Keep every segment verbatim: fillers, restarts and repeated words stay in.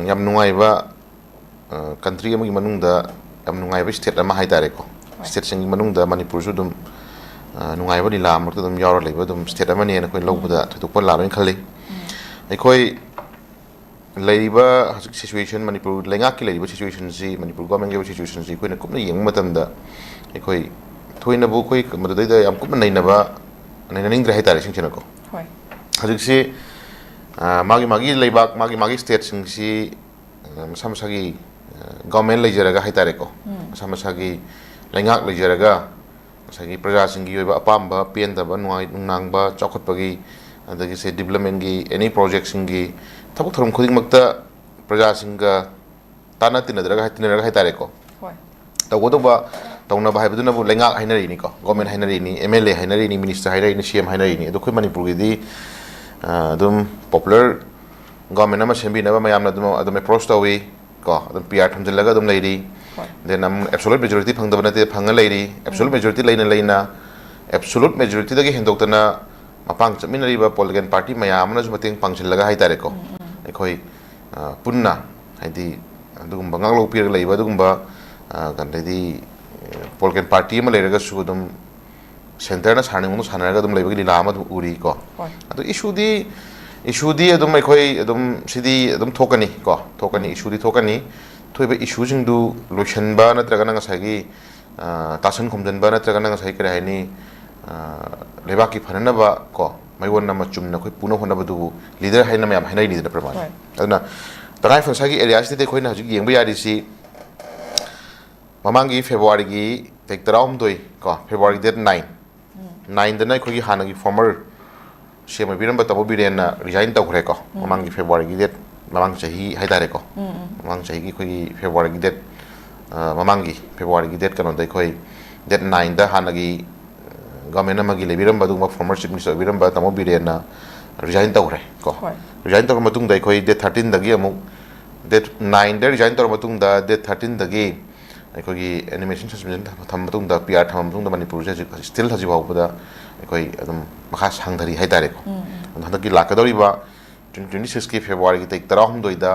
ꯌꯥꯝ ꯅꯨꯡꯉꯥꯏꯕ ꯀꯟꯇ꯭ꯔꯤ ꯑꯃꯒꯤ ꯃꯅꯨꯡꯗ ꯌꯥꯝ ꯅꯨꯡꯉꯥꯏꯕ ꯁ꯭ꯇꯦꯠ ꯑꯃ ꯍꯥꯏꯇꯥꯔꯦꯀꯣ꯫ ꯁ꯭ꯇꯦꯠꯁꯤꯡꯒꯤ ꯃꯅꯨꯡꯗ ꯃꯅꯤꯄꯨꯔꯁꯨ ꯑꯗꯨꯝ ꯅꯨꯡꯉꯥꯏꯕ ꯂꯤꯂꯥ ꯃꯔꯛꯇ ꯑꯗꯨꯝ ꯌꯥꯎꯔ ꯂꯩꯕ ꯑꯗꯨꯝ ꯁ꯭ꯇꯦꯠ ꯑꯃꯅꯦꯅ ꯑꯩꯈꯣꯏ ꯂꯧꯕꯗ ꯊꯣꯏꯗꯣꯛꯄ ꯂꯥꯜꯂꯣꯏꯅ ꯈꯜꯂꯤ꯫ ꯑꯩꯈꯣꯏ ꯂꯩꯔꯤꯕ ꯍꯧꯖꯤꯛ ꯁꯤꯆꯨꯋꯦꯁꯟ, ꯃꯅꯤꯄꯨꯔ ꯂꯩꯉꯥꯛꯀꯤ ꯂꯩꯔꯤꯕ ꯁꯤꯆꯨꯋꯦꯁꯟꯁꯤ, ꯃꯅꯤꯄꯨꯔ ꯒꯣꯔꯃꯦꯟꯒꯤ ꯑꯣꯏꯕ ꯁꯤꯆꯨꯋꯦꯁꯟꯁꯤ ꯑꯩꯈꯣꯏꯅ ꯀꯨꯞꯅ ꯌꯦꯡꯕ ꯃꯇꯝꯗ ꯑꯩꯈꯣꯏ ꯊꯣꯏꯅꯕꯨ ꯑꯩꯈꯣꯏ ꯃꯗꯨꯗꯩꯗ ꯌꯥꯝ ꯀꯨꯞꯅ ꯅꯩꯅꯕ, ꯅꯩꯅꯅꯤꯡꯗ꯭ꯔꯦ ꯍꯥꯏꯇꯥꯔꯦ, ꯏꯁꯦꯡ ꯁꯦꯡꯅꯀꯣ꯫ ꯍꯣꯏ꯫ ꯍꯧꯖꯤꯛꯁꯤ ꯃꯥꯒꯤ ꯃꯥꯒꯤ ꯂꯩꯕꯥꯛ, ꯃꯥꯒꯤ ꯃꯥꯒꯤ ꯁ꯭ꯇꯦꯠꯁꯤꯡꯁꯤ ꯃꯁꯥ ꯃꯁꯥꯒꯤ ꯒꯣꯔꯃꯦꯟ ꯂꯩꯖꯔꯒ ꯍꯥꯏꯇꯥꯔꯦꯀꯣ, ꯃꯁꯥ ꯃꯁꯥꯒꯤ ꯂꯩꯉꯥꯛ ꯂꯩꯖꯔꯒ ꯉꯁꯥꯏꯒꯤ ꯄ꯭ꯔꯖꯥꯁꯤꯡꯒꯤ ꯑꯣꯏꯕ ꯑꯄꯥꯝꯕ, ꯄꯦꯟꯗꯕ, ꯅꯨꯡꯉꯥꯏ ꯅꯨꯡꯅꯥꯡꯕ, ꯆꯥꯎꯈꯠꯄꯒꯤ, ꯑꯗꯒꯤ ꯁꯦ ꯗꯤꯕꯂꯞꯃꯦꯟꯒꯤ ꯑꯦꯅꯤ ꯄ꯭ꯔꯣꯖꯦꯛꯁꯤꯡꯒꯤ ꯊꯕꯛ ꯊꯧꯔꯝ ꯈꯨꯗꯤꯡꯃꯛꯇ ꯄ꯭ꯔꯖꯥꯁꯤꯡꯒ ꯇꯥꯟꯅ ꯇꯤꯟꯅꯗ꯭ꯔꯒ ꯍꯥꯏ-, ꯇꯤꯟꯅꯔꯒ ꯍꯥꯏꯇꯥꯔꯦꯀꯣ, ꯍꯣꯏ꯫ ꯇꯧꯒꯗꯧꯕ, ꯇꯧꯅꯕ ꯍꯥꯏꯕꯗꯨꯅꯕꯨ ꯂꯩꯉꯥꯛ ꯍꯥꯏꯅꯔꯤꯅꯤꯀꯣ, ꯒꯣꯔꯃꯦꯟ ꯍꯥꯏꯅꯔꯤꯅꯤ, ꯑꯦꯝ ꯑꯦꯜ ꯑꯦ ꯍꯥꯏꯅꯔꯤꯅꯤ, ꯃꯤꯅꯤꯁꯇꯔ ꯍꯥꯏꯅꯔꯤꯅꯤ, ꯁꯤ ꯑꯦꯝ ꯍꯥꯏꯅꯔꯤꯅꯤ꯫ ꯑꯗꯣ ꯑꯩꯈꯣꯏ ꯃꯅꯤꯄꯨꯔꯒꯤꯗꯤ ꯑꯗꯨꯝ ꯄꯣꯄꯨꯂꯔ ꯒꯣꯔꯃꯦꯟ ꯑꯃ ꯁꯦꯝꯕꯤꯅꯕ ꯃꯌꯥꯝꯅ ꯑꯗꯨꯝ, ꯑꯗꯨꯝ ꯑꯦꯄ꯭ꯔꯣꯁ ꯇꯧꯏ ꯀꯣ, ꯑꯗꯨꯝ ꯄꯤ ꯑꯥꯔ ꯊꯝꯖꯤꯜꯂꯒ ꯑꯗꯨꯝ ꯂꯩꯔꯤ꯫ ꯍꯣꯏ꯫ ꯗꯦꯟ ꯑꯃꯨꯛ ꯑꯦꯕꯁꯣꯂꯨꯠ ꯃꯦꯖꯣꯔꯤꯇꯤ ꯐꯪꯗꯕ ꯅꯠꯇꯦ, ꯐꯪꯉ ꯂꯩꯔꯤ꯫ ꯑꯦꯕꯁꯣꯂꯨꯠ ꯃꯦꯖꯣꯔꯤꯇꯤ ꯂꯩꯅ ꯂꯩꯅ ꯑꯦꯕꯁꯣꯂꯨꯠ ꯃꯦꯖꯣꯔꯤꯇꯤꯗꯒꯤ ꯍꯦꯟꯗꯣꯛꯇꯅ ꯃꯄꯥꯡ ꯆꯠꯃꯤꯟꯅꯔꯤꯕ ꯄꯣꯂꯤꯇꯤꯀꯦꯜ ꯄꯥꯔꯇꯤ ꯃꯌꯥꯝ ꯑꯃꯅꯁꯨ ꯃꯇꯦꯡ ꯄꯥꯡꯁꯤꯜꯂꯒ ꯍꯥꯏꯇꯥꯔꯦꯀꯣ, ꯑꯩꯈꯣꯏ ꯄꯨꯟꯅ, ꯍꯥꯏꯗꯤ, ꯑꯗꯨꯒꯨꯝꯕ ꯉꯥꯛꯂꯧ ꯄꯤꯔꯒ ꯂꯩꯕ ꯑꯗꯨꯒꯨꯝꯕ, ꯑꯗꯩꯗꯤ ꯄꯣꯂꯤꯇꯤꯀꯦꯜ ꯄꯥꯔꯇꯤ ꯑꯃ ꯂꯩꯔꯒꯁꯨ ꯑꯗꯨꯝ ꯁꯦꯟꯇꯔꯅ ꯁꯥꯟꯅꯅꯤꯡꯕꯗꯣ ꯁꯥꯟꯅꯔꯒ ꯑꯗꯨꯝ ꯂꯩꯕꯒꯤ ꯂꯤꯂꯥ ꯑꯃ ꯑꯗꯨꯝ ꯎꯔꯤꯀꯣ꯫ ꯍꯣꯏ꯫ ꯑꯗꯣ ꯏꯁꯨꯗꯤ, ꯏꯁꯨꯗꯤ ꯑꯗꯨꯝ ꯑꯩꯈꯣꯏ ꯑꯗꯨꯝ ꯁꯤꯗꯤ ꯑꯗꯨꯝ ꯊꯣꯛꯀꯅꯤ ꯀꯣ, ꯊꯣꯛꯀꯅꯤ, ꯏꯁꯨꯗꯤ ꯊꯣꯛꯀꯅꯤ꯫ ꯊꯣꯛꯏꯕ ꯏꯁꯨꯁꯤꯡꯗꯨ ꯂꯣꯏꯁꯤꯟꯕ ꯅꯠꯇ꯭ꯔꯒꯅ ꯉꯁꯥꯏꯒꯤ, ꯑ, ꯇꯥꯁꯟ ꯈꯣꯝꯖꯤꯟꯕ ꯅꯠꯇ꯭ꯔꯒꯅ ꯉꯁꯥꯏ ꯀꯔꯤ ꯍꯥꯏꯅꯤ, ꯑ, ꯂꯩꯕꯥꯛꯀꯤ ꯐꯅꯅꯕ ꯀꯣ, ꯃꯌꯣꯟ ꯑꯃ ꯆꯨꯝꯅ ꯑꯩꯈꯣꯏ ꯄꯨꯅ ꯍꯣꯠꯅꯕꯗꯨꯕꯨ ꯂꯤꯗꯔ ꯍꯥꯏꯅ ꯃꯌꯥꯝ ꯍꯥꯏꯅꯔꯤꯅꯤꯗꯅ ꯄ꯭ꯔꯃꯥꯟ꯫ ꯍꯣꯏ꯫ ꯑꯗꯨꯅ ꯇꯉꯥꯏ ꯐꯗꯅ ꯉꯁꯥꯏꯒꯤ ꯑꯦꯔꯤꯌꯥꯁꯤꯗꯗꯤ ꯑꯩꯈꯣꯏꯅ ꯍꯧꯖꯤꯛ ꯌꯦꯡꯕ ꯌꯥꯔꯤꯁꯤ ꯃꯃꯥꯡꯒꯤ ꯐꯦꯕ꯭ꯔꯨꯋꯥꯔꯤꯒꯤ ꯇꯥꯔꯤꯛ ꯇꯔꯥꯍꯨꯝꯗꯣꯏ ꯀꯣ, ꯐꯦꯕ꯭ꯔꯨꯋꯥꯔꯤꯒꯤ ꯗꯦꯠ ꯅꯥꯏꯟ, ꯅꯥꯏꯟꯗꯅ ꯑꯩꯈꯣꯏꯒꯤ ꯍꯥꯟꯅꯒꯤ ꯐꯣꯔꯃꯔ ꯁꯤ ꯑꯦꯝ ꯑꯣꯏꯕꯤꯔꯝꯕ ꯇꯥꯃꯣ ꯕꯤꯔꯦꯟꯅ ꯔꯤꯖꯥꯏꯟ ꯇꯧꯈ꯭ꯔꯦꯀꯣ, ꯃꯃꯥꯡꯒꯤ ꯐꯦꯕ꯭ꯔꯨꯋꯥꯔꯤꯒꯤ ꯗꯦꯠ, ꯃꯃꯥꯡ ꯆꯍꯤ ꯍꯥꯏꯇꯥꯔꯦꯀꯣ, ꯃꯃꯥꯡ ꯆꯍꯤꯒꯤ ꯑꯩꯈꯣꯏꯒꯤ ꯐꯦꯕ꯭ꯔꯨꯋꯥꯔꯤꯒꯤ ꯗꯦꯠ, ꯑ, ꯃꯃꯥꯡꯒꯤ ꯐꯦꯕ꯭ꯔꯨꯋꯥꯔꯤꯒꯤ ꯗꯦꯠ ꯀꯩꯅꯣꯗ ꯑꯩꯈꯣꯏ ꯗꯦꯠ ꯅꯥꯏꯟꯗ ꯍꯥꯟꯅꯒꯤ, ꯑ, ꯒꯚꯔꯟꯃꯦꯟ ꯑꯃꯒꯤ ꯂꯩꯕꯤꯔꯝꯕ ꯑꯗꯨꯒꯨꯝꯕ ꯐꯣꯔꯃꯔ ꯆꯤꯐ ꯃꯤꯅꯤꯁꯇꯔ ꯑꯣꯏꯕꯤꯔꯝꯕ ꯇꯥꯃꯣ ꯕꯤꯔꯦꯟꯅ ꯔꯤꯖꯥꯏꯟ ꯇꯧꯈ꯭ꯔꯦ ꯀꯣ꯫ ꯍꯣꯏ꯫ ꯔꯤꯖꯥꯏꯟ ꯇꯧꯔ ꯃꯇꯨꯡꯗ ꯑꯩꯈꯣꯏ ꯗꯦꯠ ꯊꯥꯔꯇꯤꯟꯗꯒꯤ ꯑꯃꯨꯛ, ꯗꯦꯠ ꯅꯥꯏꯟꯗ ꯔꯤꯖꯥꯏꯟ ꯇꯧꯔ ꯃꯇꯨꯡꯗ ꯗꯦꯠ ꯊꯥꯔꯇꯤꯟꯗꯒꯤ ꯑꯩꯈꯣꯏꯒꯤ ꯑꯦꯅꯤꯃꯦꯁꯟ ꯁꯁꯄꯦꯟꯁꯟ ꯊꯝꯃ ꯃꯇꯨꯡꯗ, ꯄꯤ ꯑꯥꯔ ꯊꯝꯃ ꯃꯇꯨꯡꯗ ꯃꯅꯤꯄꯨꯔꯁꯦ ꯍꯧꯖꯤꯛ ꯁ꯭ꯇꯤꯜ ꯍꯧꯖꯤꯛ ꯐꯥꯎꯕꯗ ꯑꯩꯈꯣꯏ ꯑꯗꯨꯝ ꯃꯈꯥ ꯁꯥꯡꯊꯔꯤ ꯍꯥꯏꯇꯥꯔꯦꯀꯣ꯫ ꯑꯗꯣ ꯍꯟꯗꯛꯀꯤ ꯂꯥꯛꯀꯗꯧꯔꯤꯕ ꯇ꯭ꯋꯦꯟꯇꯤ ꯇ꯭ꯋꯦꯟꯇꯤ ꯁꯤꯛꯁꯀꯤ ꯐꯦꯕ꯭ꯔꯨꯋꯥꯔꯤꯒꯤ ꯇꯥꯔꯤꯛ ꯇꯔꯥꯍꯨꯝꯗꯣꯏꯗ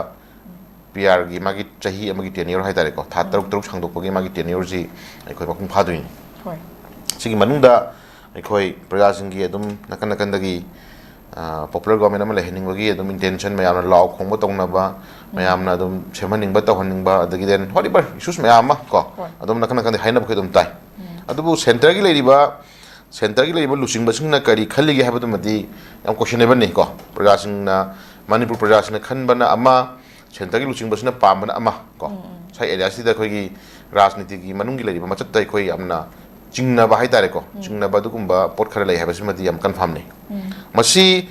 ꯄꯤ ꯑꯥꯔꯒꯤ ꯃꯥꯒꯤ ꯆꯍꯤ ꯑꯃꯒꯤ ꯇꯦꯅ꯭ꯌꯨꯔ ꯍꯥꯏꯇꯥꯔꯦꯀꯣ, ꯊꯥ ꯎꯝ꯫ ꯇꯔꯨꯛ ꯇꯔꯨꯛ ꯁꯥꯡꯗꯣꯛꯄꯒꯤ ꯃꯥꯒꯤ ꯇꯦꯅ꯭ꯌꯨꯔꯁꯤ ꯑꯩꯈꯣꯏ ꯃꯄꯨꯡ ꯐꯥꯗꯣꯏꯅꯤ꯫ ꯍꯣꯏ꯫ ꯁꯤꯒꯤ ꯃꯅꯨꯡꯗ ꯑꯩꯈꯣꯏ ꯄ꯭ꯔꯖꯥꯁꯤꯡꯒꯤ ꯑꯗꯨꯝ ꯅꯥꯀꯟ ꯅꯥꯀꯟꯗꯒꯤ ꯄꯣꯄꯨꯂꯔ ꯒꯣꯔꯃꯦꯟ ꯑꯃ ꯂꯩꯍꯟꯅꯤꯡꯕꯒꯤ ꯑꯗꯨꯝ ꯏꯟꯇꯦꯟꯁꯟ, ꯃꯌꯥꯝꯅ ꯂꯥꯎ ꯈꯣꯡꯕ ꯇꯧꯅꯕ, ꯃꯌꯥꯝꯅ ꯑꯗꯨꯝ ꯁꯦꯝꯍꯟꯅꯤꯡꯕ ꯇꯧꯍꯟꯅꯤꯡꯕ, ꯑꯗꯒꯤ then whatever issues ꯃꯌꯥꯝ ꯑꯃ ꯀꯣ, ꯍꯣꯏ꯫ ꯑꯗꯨꯝ ꯅꯥꯀꯟ ꯅꯥꯀꯟꯗꯒꯤ ꯍꯥꯏꯅꯕꯈꯩ ꯑꯗꯨꯝ ꯇꯥꯏ꯫ ꯑꯗꯨꯕꯨ ꯁꯦꯟꯇꯔꯒꯤ ꯂꯩꯔꯤꯕ ꯁꯦꯟꯇꯔꯒꯤ ꯂꯩꯔꯤꯕ ꯂꯨꯆꯤꯡꯕꯁꯤꯡꯅ ꯀꯔꯤ ꯈꯜꯂꯤꯒꯦ ꯍꯥꯏꯕꯗꯨꯃꯗꯤ ꯌꯥꯝ questionable ꯅꯤ ꯀꯣ꯫ ꯄ꯭ꯔꯖꯥꯁꯤꯡꯅ, ꯃꯅꯤꯄꯨꯔ ꯄ꯭ꯔꯖꯥꯁꯤꯡꯅ ꯈꯟꯕꯅ ꯑꯃ, ꯁꯦꯟꯇꯔꯒꯤ ꯂꯨꯆꯤꯡꯕꯁꯤꯅ ꯄꯥꯝꯕꯅ ꯑꯃ ꯀꯣ꯫ ꯉꯁꯥꯏ ꯑꯦꯔꯤꯌꯥꯁꯤꯗ ꯑꯩꯈꯣꯏꯒꯤ ꯔꯥꯖꯅꯤꯇꯤꯒꯤ ꯃꯅꯨꯡꯒꯤ ꯂꯩꯔꯤꯕ ꯃꯆꯠꯇ ꯑꯩꯈꯣꯏ ꯌꯥꯝꯅ ꯆꯤꯡꯅꯕ ꯍꯥꯏꯇꯥꯔꯦꯀꯣ, ꯆꯤꯡꯅꯕ ꯑꯗꯨꯒꯨꯝꯕ ꯄꯣꯠ ꯈꯔ ꯂꯩ ꯍꯥꯏꯕꯁꯤꯃꯗꯤ ꯌꯥꯝ ꯀꯟꯐꯥꯔꯝꯅꯤ꯫ ꯃꯁꯤ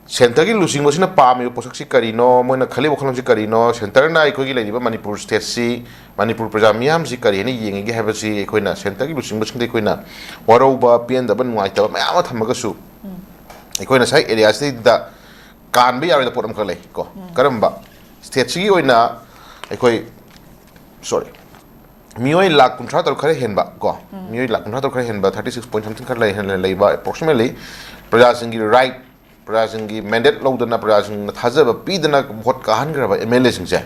ꯁꯦꯟꯇꯔꯒꯤ ꯂꯨꯆꯤꯡꯕꯁꯤꯅ ꯄꯥꯝꯃꯤꯕ ꯄꯣꯠꯁꯛꯁꯤ ꯀꯔꯤꯅꯣ, ꯃꯣꯏꯅ ꯈꯜꯂꯤꯕ ꯋꯥꯈꯜꯂꯣꯟꯁꯤ ꯀꯔꯤꯅꯣ, ꯁꯦꯟꯇꯔꯅ ꯑꯩꯈꯣꯏꯒꯤ ꯂꯩꯔꯤꯕ ꯃꯅꯤꯄꯨꯔ ꯁ꯭ꯇꯦꯠꯁꯤ, ꯃꯅꯤꯄꯨꯔ ꯄ꯭ꯔꯖꯥ ꯃꯤꯌꯥꯝꯁꯤ ꯀꯔꯤ ꯍꯥꯏꯅ ꯌꯦꯡꯉꯤꯒꯦ ꯍꯥꯏꯕꯁꯤ ꯑꯩꯈꯣꯏꯅ ꯁꯦꯟꯇꯔꯒꯤ ꯂꯨꯆꯤꯡꯕꯁꯤꯡꯗ ꯑꯩꯈꯣꯏꯅ ꯋꯥꯔꯧꯕ, ꯄꯦꯟꯗꯕ, ꯅꯨꯡꯉꯥꯏꯇꯕ ꯃꯌꯥꯝ ꯑꯃ ꯊꯝꯃꯒꯁꯨ, ꯑꯩꯈꯣꯏꯅ ꯉꯁꯥꯏ ꯑꯦꯔꯤꯌꯥꯁꯤꯗꯩꯗ ꯀꯥꯟꯕ ꯌꯥꯔꯣꯏꯗꯕ ꯄꯣꯠ ꯑꯃꯈꯛ ꯂꯩ ꯀꯣ꯫ ꯀꯔꯝꯕ? ꯁ꯭ꯇꯦꯠꯁꯤꯒꯤ ꯑꯣꯏꯅ ꯑꯩꯈꯣꯏ, ꯁꯣꯔꯤ, ꯃꯤꯑꯣꯏ ꯂꯥꯈ ꯀꯨꯟꯊ꯭ꯔꯥ ꯇꯔꯨꯛ ꯈꯔ ꯍꯦꯟꯕ ꯀꯣ, ꯃꯤꯑꯣꯏ ꯂꯥꯈ ꯀꯨꯟꯊ꯭ꯔꯥ ꯇꯔꯨꯛ ꯈꯔ ꯍꯦꯟꯕ, thirty six point something ꯈꯔ ꯂꯩ, ꯍꯦꯟꯅ ꯂꯩꯕ approximately ꯄ꯭ꯔꯖꯥꯁꯤꯡꯒꯤ ꯔꯥꯏꯠ, ꯄ꯭ꯔꯖꯥꯁꯤꯡꯒꯤ ꯃꯦꯟꯗꯦꯠ ꯂꯧꯗꯅ, ꯄ꯭ꯔꯖꯥꯁꯤꯡꯅ ꯊꯥꯖꯕ ꯄꯤꯗꯅ ꯚꯣꯠ ꯀꯥꯍꯟꯈ꯭ꯔꯕ ꯑꯦꯝ ꯑꯦꯜ ꯑꯦꯁꯤꯡꯁꯦ,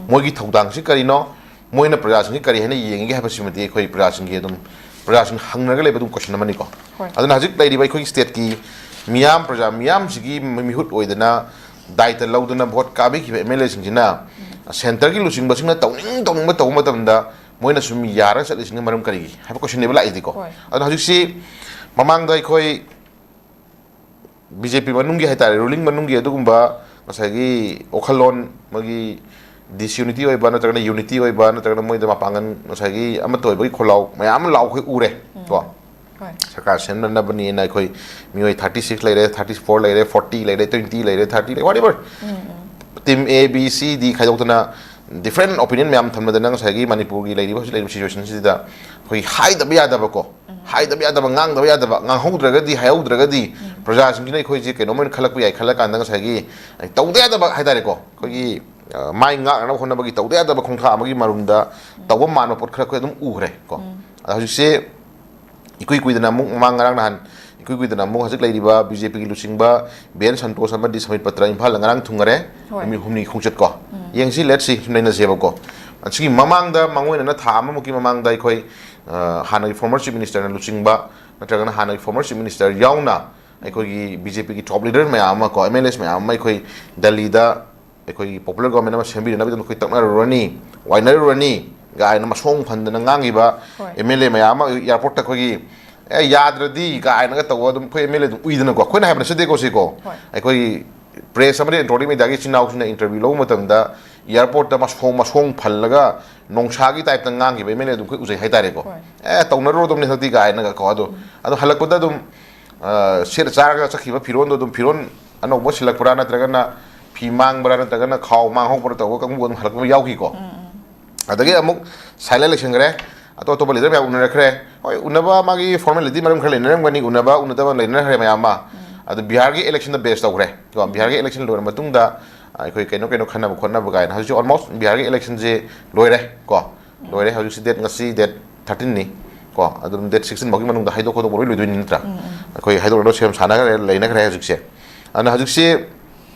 ꯃꯣꯏꯒꯤ ꯊꯧꯗꯥꯡꯁꯤ ꯀꯔꯤꯅꯣ, ꯃꯣꯏꯅ ꯄ꯭ꯔꯖꯥꯁꯤꯡꯒꯤ ꯀꯔꯤ ꯍꯥꯏꯅ ꯌꯦꯡꯉꯤꯒꯦ ꯍꯥꯏꯕꯁꯤꯃꯗꯤ ꯑꯩꯈꯣꯏ ꯄ꯭ꯔꯖꯥꯁꯤꯡꯒꯤ ꯑꯗꯨꯝ, ꯄ꯭ꯔꯖꯥꯁꯤꯡ ꯍꯪꯅꯔꯒ ꯂꯩꯕ ꯑꯗꯨꯝ ꯀꯣꯏꯁꯟ ꯑꯃꯅꯤꯀꯣ꯫ ꯍꯣꯏ꯫ ꯑꯗꯨꯅ ꯍꯧꯖꯤꯛ ꯂꯩꯔꯤꯕ ꯑꯩꯈꯣꯏꯒꯤ ꯁ꯭ꯇꯦꯠꯀꯤ ꯃꯤꯌꯥꯝ, ꯄ꯭ꯔꯖꯥ ꯃꯤꯌꯥꯝꯁꯤꯒꯤ ꯃꯤꯍꯨꯠ ꯑꯣꯏꯗꯅ ꯗꯥꯏꯇ ꯂꯧꯗꯅ ꯚꯣꯠ ꯀꯥꯕꯤꯈꯤꯕ ꯑꯦꯝ ꯑꯦꯜ ꯑꯦꯁꯤꯡꯁꯤꯅ ꯁꯦꯟꯇꯔꯒꯤ ꯂꯨꯆꯤꯡꯕꯁꯤꯡꯅ ꯇꯧꯅꯤꯡ ꯇꯧꯅꯤꯡꯕ ꯇꯧꯕ ꯃꯇꯝꯗ ꯃꯣꯏꯅ ꯁꯨꯝ ꯌꯥꯔꯒ ꯆꯠꯂꯤꯁꯤꯅ ꯃꯔꯝ ꯀꯔꯤꯒꯤ ꯍꯥꯏꯕ ꯀꯣꯏꯁꯟꯅꯦꯕ ꯂꯥꯛꯏꯁꯤꯀꯣ꯫ ꯍꯣꯏ꯫ ꯑꯗꯨꯅ ꯍꯧꯖꯤꯛꯁꯤ ꯃꯃꯥꯡꯗ ꯑꯩꯈꯣꯏ ꯕꯤ ꯖꯦ ꯄꯤ ꯃꯅꯨꯡꯒꯤ ꯍꯥꯏꯇꯥꯔꯦ, ꯔꯨꯂꯤꯡ ꯃꯅꯨꯡꯒꯤ ꯑꯗꯨꯒꯨꯝꯕ ꯉꯁꯥꯏꯒꯤ ꯋꯥꯈꯜꯂꯣꯟ, ꯃꯣꯏꯒꯤ ꯗꯤꯁꯌꯨꯅꯤꯇꯤ ꯑꯣꯏꯕ ꯅꯠꯇ꯭ꯔꯒꯅ ꯌꯨꯅꯤꯇꯤ ꯑꯣꯏꯕ ꯅꯠꯇ꯭ꯔꯒꯅ ꯃꯣꯏꯗ ꯃꯄꯥꯡꯒꯜ ꯉꯁꯥꯏꯒꯤ ꯑꯃꯠꯇ ꯑꯣꯏꯕꯒꯤ ꯈꯣꯜꯂꯥꯎ ꯃꯌꯥꯝ ꯑꯃ ꯂꯥꯎꯈꯣꯏ ꯎꯔꯦ ꯀꯣ꯫ ꯍꯣꯏ꯫ ꯁꯔꯀꯥꯔ ꯁꯦꯝꯅꯅꯕꯅꯦꯅ ꯑꯩꯈꯣꯏ ꯃꯤꯑꯣꯏ thirty six ꯂꯩꯔꯦ, thirty four ꯂꯩꯔꯦ, forty ꯂꯩꯔꯦ, twenty ꯂꯩꯔꯦ, thirty ꯂꯩꯔꯦ, whatever, team A, B, C, D ꯈꯥꯏꯗꯣꯛꯇꯅ different opinion ꯃꯌꯥꯝ ꯊꯝꯅꯗꯅ ꯉꯁꯥꯏꯒꯤ ꯃꯅꯤꯄꯨꯔꯒꯤ ꯂꯩꯔꯤꯕ, ꯍꯧꯖꯤꯛ ꯂꯩꯔꯤꯕ ꯁꯤꯆꯨꯋꯦꯁꯟꯁꯤꯗ ꯑꯩꯈꯣꯏ ꯍꯥꯏꯗꯕ ꯌꯥꯗꯕꯀꯣ, ꯍꯥꯏꯗꯕ ꯌꯥꯗꯕ, ꯉꯥꯡꯗꯕ ꯌꯥꯗꯕ, ꯉꯥꯡꯍꯧꯗ꯭ꯔꯒꯗꯤ, ꯍꯥꯏꯍꯧꯗ꯭ꯔꯒꯗꯤ ꯄ꯭ꯔꯖꯥꯁꯤꯡꯁꯤꯅ ꯑꯩꯈꯣꯏꯁꯦ ꯀꯩꯅꯣꯝ ꯑꯣꯏꯅ ꯈꯜꯂꯛꯄ ꯌꯥꯏ ꯈꯜꯂ ꯀꯥꯟꯗ ꯉꯁꯥꯏꯒꯤ ꯇꯧꯗ ꯌꯥꯗꯕ ꯍꯥꯏꯇꯥꯔꯦꯀꯣ, ꯑꯩꯈꯣꯏꯒꯤ, ꯑ, ꯃꯥꯏ ꯉꯥꯛꯅꯕ ꯍꯣꯠꯅꯕꯒꯤ ꯇꯧꯗ ꯌꯥꯗꯕ ꯈꯣꯡꯊꯥꯡ ꯑꯃꯒꯤ ꯃꯔꯨꯝꯗ ꯇꯧꯕ ꯃꯥꯟꯕ ꯄꯣꯠ ꯈꯔ ꯑꯩꯈꯣꯏ ꯑꯗꯨꯝ ꯎꯈ꯭ꯔꯦ ꯀꯣ꯫ ꯑꯗ ꯍꯧꯖꯤꯛꯁꯦ ꯏꯀꯨꯏ ꯀꯨꯏꯗꯅ ꯑꯃꯨꯛ ꯃꯃꯥꯡ ꯉꯔꯥꯡ ꯅꯍꯥꯟ ꯏꯀꯨꯏ ꯀꯨꯏꯗꯅ ꯑꯃꯨꯛ ꯍꯧꯖꯤꯛ ꯂꯩꯔꯤꯕ ꯕꯤ ꯖꯦ ꯄꯤꯒꯤ ꯂꯨꯆꯤꯡꯕ ꯕꯤ ꯑꯦꯟ ꯁꯟꯇꯣꯁ ꯑꯃꯗꯤ ꯁꯃꯤꯠ ꯄꯇ꯭ꯔ ꯏꯝꯐꯥꯜꯗ ꯉꯔꯥꯡ ꯊꯨꯡꯉꯔꯦ꯫ ꯍꯣꯏ꯫ ꯅꯨꯃꯤꯠ ꯍꯨꯝꯅꯤ ꯈꯣꯡꯆꯠ ꯀꯣ꯫ ꯎꯝ꯫ ꯌꯦꯡꯁꯤ, let's see, ꯁꯨꯝ ꯂꯩꯅꯁꯦꯕꯀꯣ꯫ ꯑꯁꯤꯒꯤ ꯃꯃꯥꯡꯗ ꯃꯥꯡꯑꯣꯏꯅꯅ ꯊꯥ ꯑꯃꯃꯨꯛꯀꯤ ꯃꯃꯥꯡꯗ ꯑꯩꯈꯣꯏ, ꯑ, ꯍꯥꯟꯅꯒꯤ former chief ministerꯅ ꯂꯨꯆꯤꯡꯕ ꯅꯠꯇ꯭ꯔꯒꯅ ꯍꯥꯟꯅꯒꯤ former chief minister ꯌꯥꯎꯅ ꯑꯩꯈꯣꯏꯒꯤ ꯕꯤ ꯖꯦ ꯄꯤꯒꯤ top leader ꯃꯌꯥꯝ ꯑꯃ ꯀꯣ, ꯑꯦꯝ ꯑꯦꯜ ꯑꯦꯁ ꯃꯌꯥꯝ ꯑꯃ ꯑꯩꯈꯣꯏ ꯗꯦꯜꯂꯤꯗ ꯑꯩꯈꯣꯏꯒꯤ popular government ꯑꯃ ꯁꯦꯝꯕꯤꯅꯅꯕꯒꯤꯗꯃꯛ ꯑꯩꯈꯣꯏ ꯇꯛꯅꯔꯨꯔꯅꯤ, ꯋꯥꯏꯅꯔꯨꯔꯅꯤ ꯀꯥꯏꯅ ꯃꯁꯣꯡ ꯐꯟꯗꯅ ꯉꯥꯡꯈꯤꯕ ꯍꯣꯏ꯫ ꯑꯦꯝ ꯑꯦꯜ ꯑꯦ ꯃꯌꯥꯝ ꯑꯃ airportꯇ ꯑꯩꯈꯣꯏꯒꯤ, "ꯑꯦ, ꯌꯥꯗ꯭ꯔꯗꯤ" ꯀꯥꯏꯅꯒ ꯇꯧꯕ ꯑꯗꯨꯝ ꯑꯩꯈꯣꯏ ꯑꯦꯝ ꯑꯦꯜ ꯑꯦ ꯑꯗꯨꯝ ꯎꯏꯗꯅꯀꯣ꯫ ꯑꯩꯈꯣꯏꯅ ꯍꯥꯏꯕ ꯅꯠꯆꯗꯦꯀꯣ ꯁꯤꯀꯣ꯫ ꯍꯣꯏ꯫ ꯑꯩꯈꯣꯏꯒꯤ press ꯑꯃꯗꯤ electronic mediaꯒꯤ ꯏꯆꯤꯟ ꯏꯅꯥꯎꯁꯤꯡꯅ interview ꯂꯧꯕ ꯃꯇꯝꯗ airportꯇ ꯃꯁꯣꯡ, ꯃꯁꯣꯡ ꯐꯜꯂꯒ ꯅꯣꯡꯁꯥꯒꯤ typeꯇ ꯉꯥꯡꯈꯤꯕ ꯑꯦꯝ ꯑꯦꯜ ꯑꯦ ꯑꯗꯨꯝ ꯑꯩꯈꯣꯏ ꯎꯖꯩ ꯍꯥꯏꯇꯥꯔꯦꯀꯣ꯫ ꯍꯣꯏ꯫ "ꯑꯦ, ꯇꯧꯅꯔꯨꯔꯗꯕꯅꯤ ꯍꯟꯗꯛꯇꯤ" ꯀꯥꯏꯅꯒ ꯀꯣ꯫ ꯑꯗꯣ, ꯎꯝ꯫ ꯑꯗꯣ ꯍꯜꯂꯛꯄꯗ ꯑꯗꯨꯝ, ꯑ, ꯁꯦꯠ ꯆꯥꯔꯒ ꯆꯠꯈꯤꯕ ꯐꯤꯔꯣꯟꯗꯣ ꯑꯗꯨꯝ ꯐꯤꯔꯣꯟ ꯑꯅꯧꯕ ꯁꯤꯜꯂꯛꯄ꯭ꯔꯥ ꯅꯠꯇ꯭ꯔꯒꯅ ꯐꯤ ꯃꯥꯡꯕ꯭ꯔꯥ ꯅꯠꯇ꯭ꯔꯒꯅ ꯈꯥꯎ ꯃꯥꯡꯍꯧꯕ꯭ꯔꯥ ꯇꯧꯕ ꯀꯥꯡꯕꯨ ꯑꯗꯨꯝ ꯍꯜꯂꯛꯄ ꯌꯥꯎꯈꯤꯀꯣ꯫ ꯎꯝ, ꯎꯝ꯫ ꯑꯗꯒꯤ ꯑꯃꯨꯛ silent ꯂꯩꯁꯟꯈ꯭ꯔꯦ꯫ ꯑꯇꯣꯞ ꯑꯇꯣꯞꯄ leader ꯃꯌꯥꯝ ꯎꯅꯔꯛꯈ꯭ꯔꯦ꯫ ꯍꯣꯏ, ꯎꯅꯕ ꯃꯥꯒꯤ formality ꯃꯔꯝ ꯈꯔ ꯂꯩꯅꯔꯝꯒꯅꯤ, ꯎꯅꯕ ꯎꯅꯗꯕ ꯂꯩꯅꯈ꯭ꯔꯦ ꯃꯌꯥꯝ ꯑꯃ꯫ ꯎꯝ꯫ ꯑꯗꯨ ꯕꯤꯍꯥꯔꯒꯤ electionꯗ base ꯇꯧꯈ꯭ꯔꯦ ꯀꯣ꯫ ꯕꯤꯍꯥꯔꯒꯤ election ꯂꯣꯏꯔ ꯃꯇꯨꯡꯗ ꯑꯩꯈꯣꯏ ꯀꯩꯅꯣ ꯀꯩꯅꯣ ꯈꯟꯅꯕ ꯈꯣꯠꯅꯕ ꯀꯥꯏꯅ ꯍꯧꯖꯤꯛ almost ꯕꯤꯍꯥꯔꯒꯤ electionꯁꯦ ꯂꯣꯏꯔꯦ ꯀꯣ꯫ ꯂꯣꯏꯔꯦ꯫ ꯍꯧꯖꯤꯛꯁꯤ date, ꯉꯁꯤ date thirteenꯅꯤ ꯀꯣ꯫ ꯑꯗꯨꯝ date sixteen ꯐꯥꯎꯒꯤ ꯃꯅꯨꯡꯗ ꯍꯥꯏꯗꯣꯛ ꯈꯣꯠꯇꯣꯛꯄ ꯂꯣꯏ ꯂꯣꯏꯗꯣꯏꯅꯤ ꯅꯠꯇ꯭ꯔꯥ? ꯎꯝ, ꯎꯝ꯫ ꯑꯩꯈꯣꯏ ꯍꯥꯏꯗꯣꯛꯅꯗꯧ ꯁꯦꯝ ꯁꯥꯟꯅꯈ꯭ꯔꯦ, ꯂꯩꯅꯈ꯭ꯔꯦ ꯍꯧꯖꯤꯛꯁꯦ꯫ ꯑꯗꯨꯅ ꯍꯧꯖꯤꯛꯁꯦ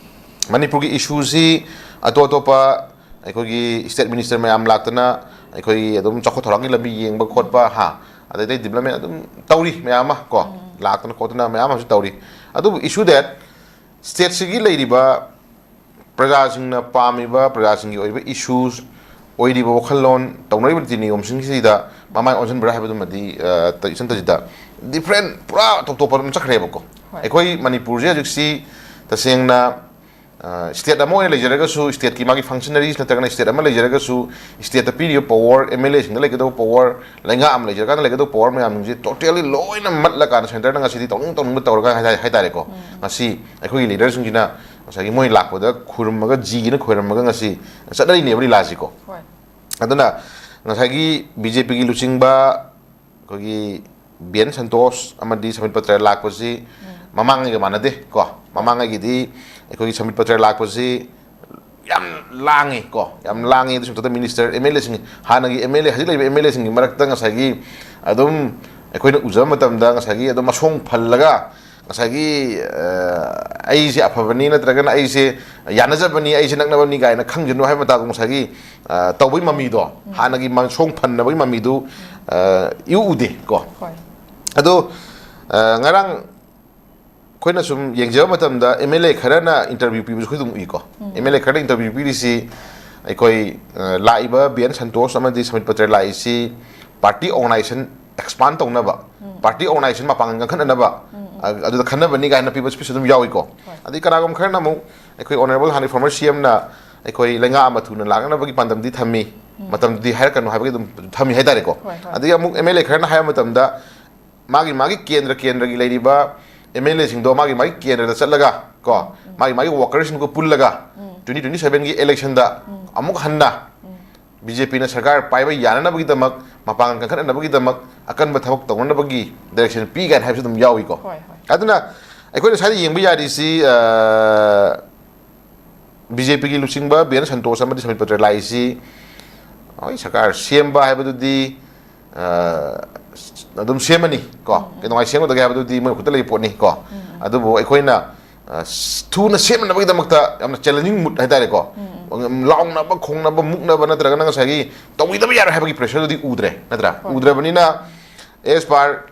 ꯃꯅꯤꯄꯨꯔꯒꯤ issueꯁꯤ ꯑꯇꯣꯞ ꯑꯇꯣꯞꯄ ꯑꯩꯈꯣꯏꯒꯤ state minister ꯃꯌꯥꯝ ꯂꯥꯛꯇꯅ ꯑꯩꯈꯣꯏꯒꯤ ꯑꯗꯨꯝ ꯆꯥꯎꯈꯠ ꯊꯧꯔꯥꯡꯒꯤ ꯂꯝꯕꯤ ꯌꯦꯡꯕ ꯈꯣꯠꯄ, ꯍꯥ, ꯑꯗꯩ ꯑꯇꯩ development ꯑꯗꯨꯝ ꯇꯧꯔꯤ ꯃꯌꯥꯝ ꯑꯃ ꯀꯣ, ꯎꯝ꯫ ꯂꯥꯛꯇꯅ ꯈꯣꯠꯇꯅ ꯃꯌꯥꯝ ꯑꯃꯁꯨ ꯇꯧꯔꯤ꯫ ꯑꯗꯨꯕꯨ issue that stateꯁꯤꯒꯤ ꯂꯩꯔꯤꯕ ꯄ꯭ꯔꯖꯥꯁꯤꯡꯅ ꯄꯥꯝꯃꯤꯕ, ꯄ꯭ꯔꯖꯥꯁꯤꯡꯒꯤ ꯑꯣꯏꯕ issues, ꯑꯣꯏꯔꯤꯕ ꯋꯥꯈꯜꯂꯣꯟ, ꯇꯧꯅꯔꯤꯕ ꯅꯤꯇꯤ ꯅꯤꯌꯣꯝꯁꯤꯡꯁꯤꯗ ꯃꯃꯥꯏ ꯑꯣꯟꯁꯤꯟꯕ꯭ꯔꯥ ꯍꯥꯏꯕꯗꯨꯃꯗꯤ, ꯑ, ꯏꯆꯟ ꯇꯖꯤꯗ different, ꯄꯨꯔꯥ ꯇꯣꯞ ꯇꯣꯞꯄ ꯑꯗꯨꯝ ꯆꯠꯈ꯭ꯔꯦꯕꯀꯣ꯫ ꯍꯣꯏ꯫ ꯑꯩꯈꯣꯏ ꯃꯅꯤꯄꯨꯔꯁꯦ ꯍꯧꯖꯤꯛꯁꯤ ꯇꯁꯦꯡꯅ, ꯑ, state ꯑꯃ ꯑꯣꯏꯅ ꯂꯩꯖꯔꯒꯁꯨ, stateꯀꯤ ꯃꯥꯒꯤ functionaries ꯅꯠꯇ꯭ꯔꯒꯅ state ꯑꯃ ꯂꯩꯖꯔꯒꯁꯨ, stateꯇ ꯄꯤꯔꯤꯕ power, M L Aꯁꯤꯡꯗ ꯂꯩꯒꯗꯧꯕ power, ꯂꯩꯉꯥꯛ ꯑꯃ ꯂꯩꯖꯔꯀꯥꯟꯗ ꯂꯩꯒꯗꯧꯕ power ꯃꯌꯥꯝꯁꯤꯡꯁꯦ totally ꯂꯣꯏꯅ ꯃꯠꯂꯀꯥꯟꯗ centreꯗ ꯉꯁꯤꯗꯤ ꯇꯧꯅꯤꯡ ꯇꯧꯅꯤꯡꯕ ꯇꯧꯔꯒ ꯍꯥꯏ-, ꯍꯥꯏꯇꯥꯔꯦꯀꯣ꯫ ꯎꯝ꯫ ꯉꯁꯤ ꯑꯩꯈꯣꯏꯒꯤ leaderꯁꯤꯡꯁꯤꯅ ꯉꯁꯥꯏꯒꯤ ꯃꯣꯏ ꯂꯥꯛꯄꯗ ꯈꯨꯔꯨꯝꯃꯒ, ꯖꯤꯒꯤꯅ ꯈꯣꯏꯔꯝꯃꯒ ꯉꯁꯤ ꯆꯠꯅꯔꯤꯅꯦꯕ ꯂꯤꯂꯥꯁꯤꯀꯣ꯫ ꯍꯣꯏ꯫ ꯑꯗꯨꯅ ꯉꯁꯥꯏꯒꯤ BJPꯒꯤ ꯂꯨꯆꯤꯡꯕ ꯑꯩꯈꯣꯏꯒꯤ ꯕꯤ ꯑꯦꯟ ꯁꯟꯇꯣꯁ ꯑꯃꯗꯤ ꯁꯃꯤꯠ ꯄꯇ꯭ꯔ ꯂꯥꯛꯄꯁꯤ ꯎꯝ꯫ ꯃꯃꯥꯡꯉꯩꯒ ꯃꯥꯟꯅꯗꯦ ꯀꯣ꯫ ꯃꯃꯥꯡꯉꯩꯒꯤꯗꯤ ꯑꯩꯈꯣꯏꯒꯤ ꯁꯃꯤꯠ ꯄꯇ꯭ꯔ ꯂꯥꯛꯄꯁꯤ ꯌꯥꯝ ꯂꯥꯡꯉꯤ ꯀꯣ, ꯌꯥꯝ ꯂꯥꯡꯉꯤ꯫ ꯑꯗꯨꯁꯨ ꯃꯊꯛꯇ minister, MLAꯁꯤꯡ, ꯍꯥꯟꯅꯒꯤ MLA, ꯍꯧꯖꯤꯛ ꯂꯩꯔꯤꯕ MLAꯁꯤꯡꯒꯤ ꯃꯔꯛꯇ ꯉꯁꯥꯏꯒꯤ ꯑꯗꯨꯝ ꯑꯩꯈꯣꯏꯅ ꯎꯖꯕ ꯃꯇꯝꯗ ꯉꯁꯥꯏꯒꯤ ꯑꯗꯨꯝ ꯃꯁꯣꯡ ꯐꯜꯂꯒ ꯉꯁꯥꯏꯒꯤ, ꯑ, "ꯑꯩꯁꯦ ꯑꯐꯕꯅꯤ" ꯅꯠꯇ꯭ꯔꯒꯅ "ꯑꯩꯁꯦ ꯌꯥꯅꯖꯕꯅꯤ, ꯑꯩꯁꯦ ꯅꯛꯅꯕꯅꯤ" ꯀꯥꯏꯅ ꯈꯪꯖꯅꯨ ꯍꯥꯏꯕ ꯃꯇꯥꯒꯨꯝ ꯉꯁꯥꯏꯒꯤ, ꯑ, ꯇꯧꯕꯒꯤ ꯃꯃꯤꯗꯣ, ꯍꯥꯟꯅꯒꯤ ꯃꯁꯣꯡ ꯐꯟꯅꯕꯒꯤ ꯃꯃꯤꯗꯨ, ꯑ, ꯏꯎ ꯎꯗꯦ ꯀꯣ꯫ ꯍꯣꯏ꯫ ꯑꯗꯣ, ꯑ, ꯉꯔꯥꯡ ꯑꯩꯈꯣꯏꯅ ꯁꯨꯝ ꯌꯦꯡꯖꯕ ꯃꯇꯝꯗ ꯑꯦꯝ ꯑꯦꯜ ꯑꯦ ꯈꯔꯅ ꯏꯟꯇꯔꯚ꯭ꯌꯨ ꯄꯤꯕꯁꯨ ꯑꯩꯈꯣꯏ ꯑꯗꯨꯝ ꯎꯏꯀꯣ꯫ ꯑꯦꯝ ꯑꯦꯜ ꯑꯦ ꯈꯔꯅ ꯏꯟꯇꯔꯚ꯭ꯌꯨ ꯄꯤꯔꯤꯁꯤ ꯑꯩꯈꯣꯏ, ꯑ, ꯂꯥꯛꯏꯕ ꯕꯤ ꯑꯦꯟ ꯁꯟꯇꯣꯁ ꯑꯃꯗꯤ submit Patra ꯂꯥꯛꯏꯁꯤ party organisation expand ꯇꯧꯅꯕ, ꯄꯥꯔꯇꯤ ꯑꯣꯔꯒꯅꯥꯏꯖꯦꯁꯟ ꯃꯄꯥꯡꯒꯜ ꯀꯟꯈꯠꯅꯅꯕ, ꯑ-, ꯑꯗꯨꯗ ꯈꯟꯅꯕꯅꯤ ꯀꯥꯏꯅ ꯄꯤꯕ ꯁ꯭ꯄꯤꯁ ꯑꯗꯨꯝ ꯌꯥꯎꯏꯀꯣ꯫ ꯑꯗꯩ ꯀꯅꯥꯒꯨꯝꯕ ꯈꯔꯅ ꯑꯃꯨꯛ ꯑꯩꯈꯣꯏ ꯑꯣꯅꯔꯦꯕꯜ ꯍꯥꯟꯅ ꯐꯣꯔꯃꯔ ꯁꯤ ꯑꯦꯝꯅ ꯑꯩꯈꯣꯏ ꯂꯩꯉꯥꯛ ꯑꯃ ꯊꯨꯅ ꯂꯥꯛꯅꯕꯒꯤ ꯄꯥꯟꯗꯝꯗꯤ ꯊꯝꯃꯤ, ꯃꯇꯝꯗꯨꯗꯤ ꯍꯥꯏꯔꯛꯀꯅꯨ ꯍꯥꯏꯕꯒꯤ ꯑꯗꯨꯝ ꯊꯝꯃꯤ ꯍꯥꯏꯇꯥꯔꯦꯀꯣ꯫ ꯍꯣꯏ, ꯍꯣꯏ꯫ ꯑꯗꯒꯤ ꯑꯃꯨꯛ ꯑꯦꯝ ꯑꯦꯜ ꯑꯦ ꯈꯔꯅ ꯍꯥꯏꯕ ꯃꯇꯝꯗ ꯃꯥꯒꯤ ꯃꯥꯒꯤ ꯀꯦꯟꯗ꯭ꯔ ꯀꯦꯟꯗ꯭ꯔꯒꯤ ꯂꯩꯔꯤꯕ ꯑꯦꯝ ꯑꯦꯜ ꯑꯦꯁꯤꯡꯗꯣ ꯃꯥꯒꯤ ꯃꯥꯒꯤ ꯀꯦꯟꯗ꯭ꯔꯗ ꯆꯠꯂꯒ ꯀꯣ, ꯃꯥꯒꯤ ꯃꯥꯒꯤ ꯋꯥꯀꯔꯁꯤꯡꯗꯨꯒ ꯄꯨꯜꯂꯒ ꯇ꯭ꯋꯦꯟꯇꯤ ꯇ꯭ꯋꯦꯟꯇꯤ ꯁꯚꯦꯟꯒꯤ ꯏꯂꯦꯛꯁꯟꯗ ꯑꯃꯨꯛ ꯍꯟꯅ ꯕꯤ ꯖꯦ ꯄꯤꯅ ꯁꯔꯀꯥꯔ ꯄꯥꯏꯕ ꯌꯥꯅꯅꯕꯒꯤꯗꯃꯛ, ꯃꯄꯥꯡꯒꯜ ꯀꯟꯈꯠꯅꯅꯕꯒꯤꯗꯃꯛ ꯑꯀꯟꯕ ꯊꯕꯛ ꯇꯧꯅꯅꯕꯒꯤ ꯗꯥꯏꯔꯦꯛꯁꯟ ꯄꯤ ꯀꯥꯏꯅ ꯍꯥꯏꯕꯁꯨ ꯑꯗꯨꯝ ꯌꯥꯎꯏꯀꯣ꯫ ꯍꯣꯏ, ꯍꯣꯏ꯫ ꯑꯗꯨꯅ ꯑꯩꯈꯣꯏꯅ ꯁ꯭ꯋꯥꯏꯗ ꯌꯦꯡꯕ ꯌꯥꯔꯤꯁꯤ, ꯑ, ꯕꯤ ꯖꯦ ꯄꯤꯒꯤ ꯂꯨꯆꯤꯡꯕ ꯕꯤ ꯑꯦꯟ ꯁꯟꯇꯣꯁ ꯑꯃꯗꯤ ꯁꯃꯤꯠ ꯄꯇ꯭ꯔ ꯂꯥꯛꯏꯁꯤ, ꯍꯣꯏ, ꯁꯔꯀꯥꯔ ꯁꯦꯝꯕ ꯍꯥꯏꯕꯗꯨꯗꯤ, ꯑ, ꯑꯗꯨꯝ ꯁꯦꯝꯃꯅꯤ ꯀꯣ꯫ ꯀꯩꯗꯧꯉꯩ ꯁꯦꯝꯒꯗꯒꯦ ꯍꯥꯏꯕꯗꯨꯗꯤ ꯃꯣꯏ ꯈꯨꯠꯇ ꯂꯩꯕ ꯄꯣꯠꯅꯤ ꯀꯣ꯫ ꯑꯗꯨꯕꯨ ꯑꯩꯈꯣꯏꯅ, ꯑ, ꯊꯨꯅ ꯁꯦꯝꯅꯅꯕꯒꯤꯗꯃꯛꯇ ꯌꯥꯝꯅ ꯆꯦꯂꯦꯟꯖꯤꯡ ꯃꯨꯠ ꯍꯥꯏꯇꯥꯔꯦꯀꯣ꯫ ꯂꯥꯎꯅꯕ, ꯈꯣꯡꯅꯕ, ꯃꯨꯛꯅꯕ ꯅꯠꯇ꯭ꯔꯒꯅ ꯉꯁꯥꯏꯒꯤ ꯇꯧꯕꯤꯗꯕ ꯌꯥꯔꯣꯏ ꯍꯥꯏꯕꯒꯤ ꯄ꯭ꯔꯦꯁꯔꯗꯨꯗꯤ ꯎꯗ꯭ꯔꯦ, ꯅꯠꯇ꯭ꯔꯥ? ꯍꯣꯏ꯫ ꯎꯗ꯭ꯔꯕꯅꯤꯅ, as per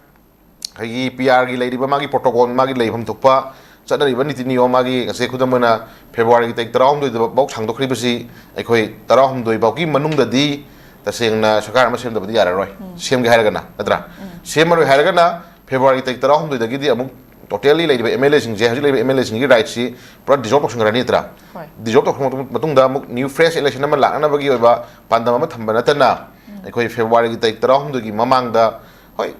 ꯑꯩꯈꯣꯏꯒꯤ ꯄꯤ ꯑꯥꯔꯒꯤ ꯂꯩꯔꯤꯕ ꯃꯥꯒꯤ ꯄ꯭ꯔꯣꯇꯣꯀꯣꯜ, ꯃꯥꯒꯤ ꯂꯩꯐꯝ ꯊꯣꯛꯄ ꯆꯠꯅꯔꯤꯕ ꯅꯤꯇꯤ ꯅꯤꯌꯣꯝ, ꯃꯥꯒꯤ ꯉꯁꯤ ꯈꯨꯗꯝ ꯑꯣꯏꯅ ꯐꯦꯕ꯭ꯔꯨꯋꯥꯔꯤꯒꯤ ꯇꯥꯔꯤꯛ ꯇꯔꯥꯍꯨꯝꯗꯣꯏꯗ ꯐꯥꯎ ꯁꯥꯡꯗꯣꯛꯈ꯭ꯔꯤꯕꯁꯤ ꯑꯩꯈꯣꯏ ꯇꯔꯥꯍꯨꯝꯗꯣꯏ ꯐꯥꯎꯒꯤ ꯃꯅꯨꯡꯗꯗꯤ ꯇꯁꯦꯡꯅ ꯁꯔꯀꯥꯔ ꯑꯃ ꯁꯦꯝꯗꯕꯗꯤ ꯌꯥꯔꯔꯣꯏ꯫ ꯁꯦꯝꯒꯦ ꯍꯥꯏꯔꯒꯅ, ꯅꯠꯇ꯭ꯔꯥ? ꯁꯦꯝꯃꯔꯣꯏ ꯍꯥꯏꯔꯒꯅ ꯐꯦꯕ꯭ꯔꯨꯋꯥꯔꯤ ꯇꯥꯔꯤꯛ ꯇꯔꯥꯍꯨꯝꯗꯣꯏꯗꯒꯤꯗꯤ ꯑꯃꯨꯛ ꯇꯣꯇꯦꯜꯂꯤ ꯂꯩꯔꯤꯕ ꯑꯦꯝ ꯑꯦꯜ ꯑꯦꯁꯤꯡꯁꯦ, ꯍꯧꯖꯤꯛ ꯂꯩꯔꯤꯕ ꯑꯦꯝ ꯑꯦꯜ ꯑꯦꯁꯤꯡꯒꯤ ꯔꯥꯏꯠꯁꯤ ꯄꯨꯔꯥ ꯗꯤꯖꯣꯜꯕ ꯇꯧꯁꯤꯟꯈ꯭ꯔꯅꯤ, ꯅꯠꯇ꯭ꯔꯥ? ꯍꯣꯏ꯫ ꯗꯤꯖꯣꯜꯕ ꯇꯧꯁꯤꯟꯈ꯭ꯔꯕ ꯃꯇꯨꯡꯗ ꯑꯃꯨꯛ ꯅ꯭ꯌꯨ ꯐ꯭ꯔꯦꯁ ꯏꯂꯦꯛꯁꯟ ꯑꯃ ꯂꯥꯛꯅꯅꯕꯒꯤ ꯑꯣꯏꯕ ꯄꯥꯟꯗꯝ ꯑꯃ ꯊꯝꯕ ꯅꯠꯇꯅ, ꯑꯩꯈꯣꯏ ꯐꯦꯕ꯭ꯔꯨꯋꯥꯔꯤꯒꯤ ꯇꯥꯔꯤꯛ ꯇꯔꯥꯍꯨꯝꯗꯣꯏꯒꯤ ꯃꯃꯥꯡꯗ, ꯍꯣꯏ,